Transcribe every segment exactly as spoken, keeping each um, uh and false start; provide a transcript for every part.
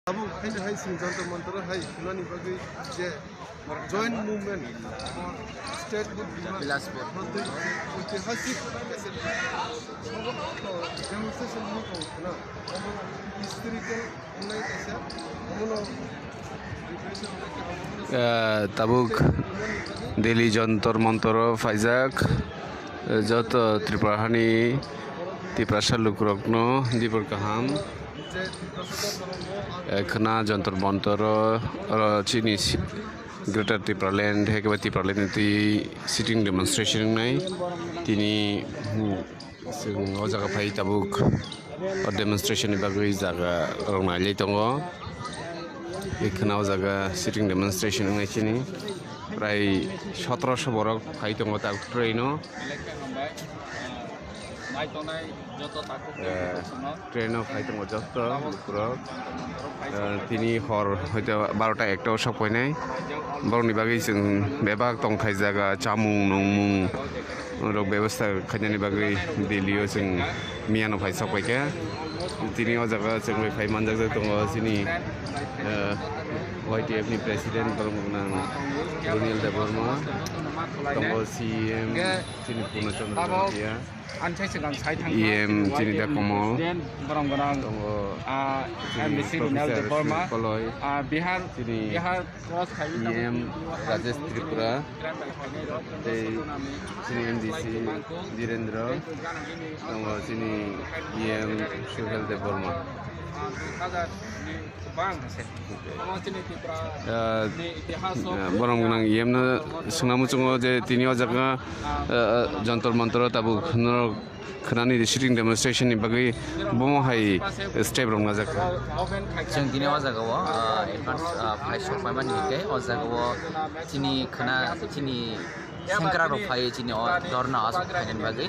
Abo haino hai chwng Jantar Mantar hai khwnani bagwi je joint movement for statehood demand Bilaspur. Tei ऐतिहासिक demonstration wngwi tongo khwna. Abo historical wngnai kaisa, abono Ah, tabuk Delhi Jantar Mantar o phaijak, eh, joto Tripura hani Tiprasa lukurokno dibor kaham. Eh, khwna Jantar Mantar o, oro chini si-, Greater Tipraland, hai khe Tipraland ni twi sitting demonstration wngnai. Tini, hmm, Chwng o jaga phai tabuk o demonstration ni bagwi jaga rok nailai tongo. Ekhwna o jaga sitting demonstration wngwi chini prai sotoroso borok phai tongo tabuk train o. Eh, train o phai tongo joto borok. Eh, tini hor hoito barota ekta o sok painai. Borokni bagwi chwng bebak tongthai jaga chamung nungmung. Rok bebostha khainani bagwi Delhi o chwng miyano phai sok paikha. Tini o jaga chwng bai phai manjak tongo chini, eh, Y T F ni president borok nang Runil Debbarma, tongo C M chini Purna Chandra Jamatia, E M chini da Komal, tongo chini M D C Runel Debbarma, Koloi, chini E M Rajesh Tripura, tei chini M D C Dhirendra, tongo chini E M Suhel Debbarma. Ah, borok nang E M no swngna muchungo je tini o jaga, ah, ah, Jantar Mantar o tabuk norok khwnani sitting demonstration ni bagwi bomo hai step rok najak. Chwng tini o jaga o, ah, advance, ah, phai sok paimani hinkhe o jaga o chini khwna, chini sengkrak rok phai chini o dorna aswk khainani bagwi,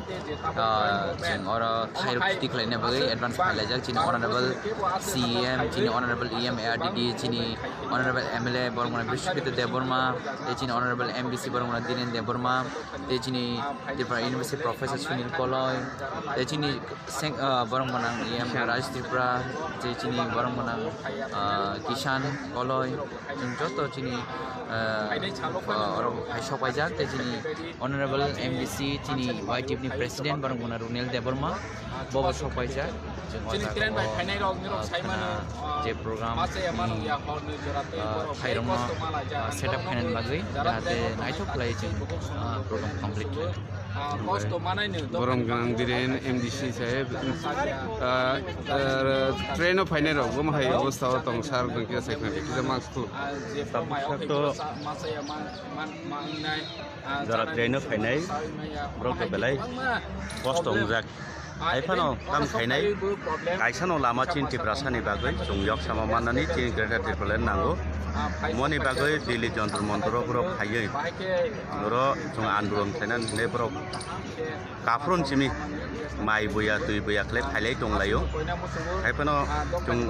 ah, chwng oro thairok khiti khlaina bagwi advance phailaijak chini honorable C M, chini honorable E M A R D D, chini honorable M L A borok mane Bishwajit Debbarma, tei chini honorable M D C borok mane Dhiren Debbarma, tei chini Tripura University Professor Sunil Koloi, tei chini seng-, ah, borok gwnang E M Raj Tripura, tei chini borok gwnang, ah, Kishan Koloi, chwng joto chini, ah, ah, oro hai sok paijak, tei chini honorable M D C, chini Y T F ni president, borok gwnang Runel Debbarma, bobo sok paijak. Chwng o jaga o, ah, khwna je program ni, ah, phairokno, ah, set up khainani bagwi, jahate naithok khlai chwng, ah, program complete khlai. Borok gwnang Dhiren M D C saheb, ah, ah, train o phainai rok bo hai obostha o tong sar, nang kisa sai khna kisa mask thu. Tabuk sak to jora train o phainai borok to belai kosto wngjak. Hai phano tam khainai kaisa no lama chini Tiprasa ni bagwi chwng yok sama mannani chini Greater Tipraland nango. Moni bagwi Delhi Jantar Mantar o borok phaiwi oro chwng andolon khlainani hinwi borok kaphron simi mai buya twi buya khlai phailai tonglaio. Hai phano chwng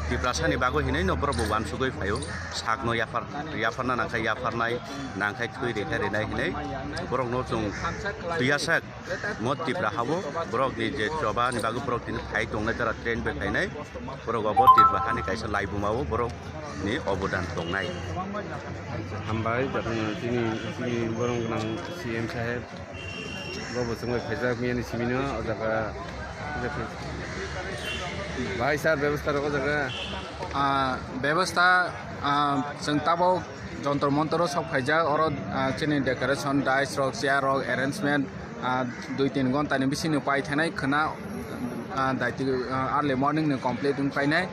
Tiprasa ni bagwi hinwi no borok bo uansugwi phaio. Sakno yaphar, yapharna nangkha yapharnai, nangkha thwi rekha renai hinwi borokno chwng twiyasak mo Tipra habo borokni je choba ni bagwi borok tini phai tongnai jora train bai phainai. Borok obo Tipra hani kaisa laibuma o borok ni obodan tongnai. Hambai, jotono chini, chini borom gwnang C M saheb, bo bo chwngbai phaijak miyani simino o jaga. Bhai sir, bebostha rok o jaga? Ah, bebostha, ah, chwng tabok Jantar Mantar o sok phaijak, oro, ah, chini decoration, dais rok, chair rok, arrangement, ah, dui tin ghonta ni bisingo pai thanai khwna, ah, daiti, ah, early morning ni complete wng painai,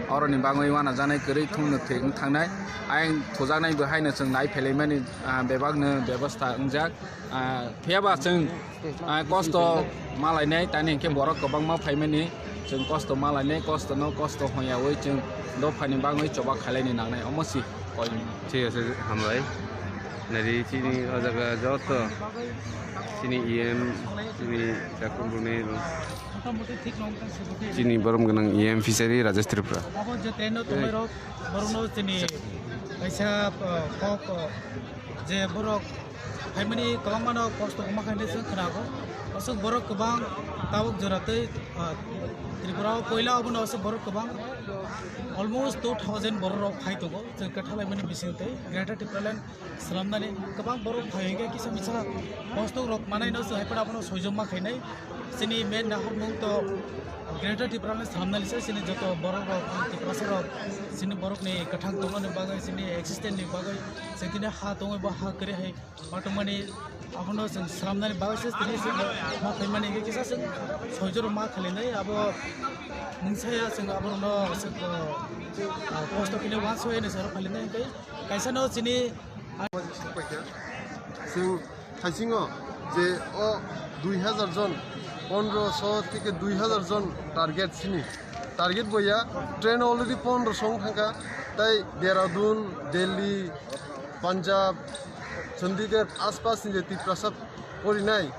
oro ni bagwi uanajaknai kwrwi thung no thwi wng thangnai, ayang thujaknai bo haino chwng nai phelaimani, ah, bebak no bebostha wngjak, ah, phiya ba chwng, ah, kosto malainai, tani hinkhe borok kwbangma phaimani, chwng kosto malainai, kosto no kosto hwnyawi chwng dophani bagwi choba khailaini nangnai, omo si. Thik ase, hambai. Nari chini o jaga joto chini E M, chini Dakur Brunei, chini borom gwnang E M Fishery Rajesh Tripura. Abo je train o tongnai rok, borokno chini kaisa, uh, kok, uh, je borok phaimani kwbangmano kosto wngma khainai chwng khwnago. Aswk borok kwbang tabuk jora tei, uh, Tripura o poila obono aswk borok kwbang. Almost two thousand borok rok phai tongo, chwng kwthalaimani bising tei Greater Tipraland slamnani kwbang borok phai hwnkhe kisa misa bostok rok manai no chwng hai phano abono soijom ma khainai. Chini main naharmung to Greater Tipraland slamnani se, chini joto borok rok, Tiprasa rok, chini borok ni kwthang tongmani bagwi, chini existence ni bagwi, chwng tini ha tongwi bo ha kwrwi hai ma tongmani, abono chwng slamnani bagwi se tini chwng ma khaimani hwnkhe kisa chwng soijoro ma khalinai. Abo mungsa ya chwng aborokno chwng, ah, kosto khainai, uansukya hinwi se oro khalinai hwnkhe kaisa no chini Chwng thaisingo je o dui hazar jon, pondro so theke dui hazar jon target sini. Target boya train already pondro song thangkha, tai Dehradun, Delhi, Punjab, Chandigarh aspas ni je Tiprasa porinai,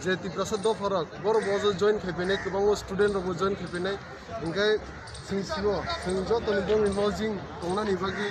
je Tiprasa dopharok, borok bo join khai phainai, kwbangma student rok bo join khai phainai. Hingke chwng sibo, chwng jotoni bongni lodging tongnani bagwi